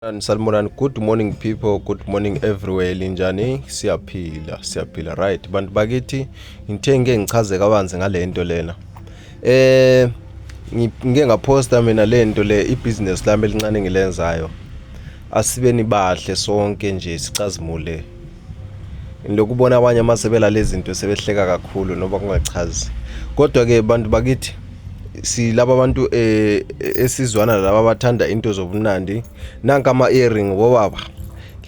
Sanibonani, good morning people, good morning everywhere. Linjani? Siyaphila, siyaphila. Right, bantu bakithi, ngithe ngike ngichaze kabanzi ngale nto lena. Ngike ngaphosta mina le nto le, ibhizinesi lami elincane engilenzayo. Asibeni bahle sonke nje, sicazimule. Ngilokubona abanye amasebela lezi zinto sebehleka kakhulu noma kungachazi. Kodwa ke bantu bakithi, silaba abantu esizwana laba abathanda into zobunandi. Nanka ama earring bobaba,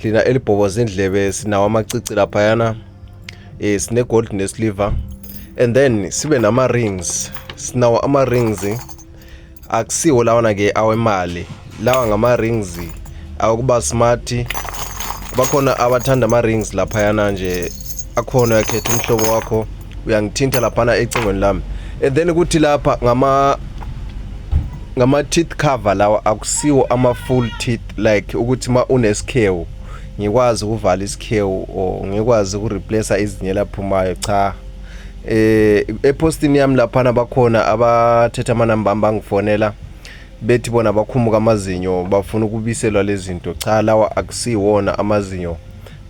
lina elibhoboza indlebe, sinawo amacici laphayana, sine gold ne silver, and then sibe nama rings. Sinawo ama rings, akusiwo lawana ke awemali, lawa ngama rings awukuba smart. Bakhona abathanda ama rings laphayana nje, akhona, uyakhetha umhlobo wakho, uyangithinta laphana ecingweni lami. And then kuthi lapha ngama teeth cover lawa, akusiwo ama full teeth, like ukuthi ma unesikhewu ngikwazi ukuvala isikhewu or ngikwazi ukureplace izinyo elaphumayo. Cha, epostini yami laphana bakhona abathetha amanamba bangifonela bethi bona bakhumuka amazinyo, bafuna ukubiselwa lezi zinto. Cha, lawa akusiwona amazinyo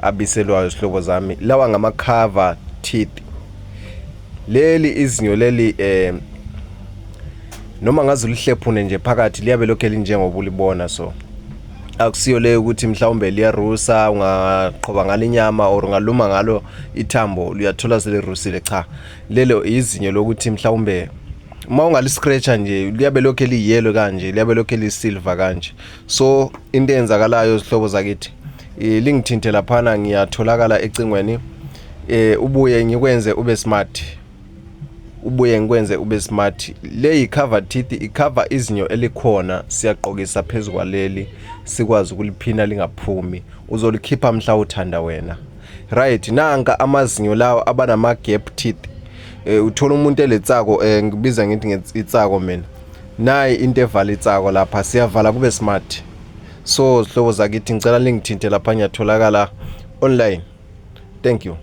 abiselwayo, sihlobo zami, lawa ngama cover teeth. Leli izinyo leli, noma ngaze ulihlephune nje phakathi, liyabe lokho elinjengoba ulibona. So akusiyo leyo ukuthi mhlawumbe liyarusa, ungaqhoba ngalo inyama or ungaluma ngalo ithambo, luyathola selirusile. Cha, lelo izinyo lokuthi mhlawumbe uma ungaliscratcha nje, liyabe lokho eliyellow kanje, liyabe lokho elisilver kanje. So into eyenzakalayo, zihlobo zakithi, lingithinte laphana, ngiyatholakala ecingweni, ubuye ngikwenze ube smart, ubuye ngikwenze ube smart. Le yi-cover teeth, icover izinyo elikhona, siyaqokisa phezu kwaleli, sikwazi ukuliphina lingaphumi, uzolikhipha mhla uthanda wena. Right, nanka amazinyo lawo abanama gap teeth. Uthola umuntu eletsako, ngibiza ngithi itsako mina, nayi into evala itsako lapha, siyavala kube smart. So zihlobo zakithi, ngicela lingithinte lapha, ngiyatholakala online. Thank you.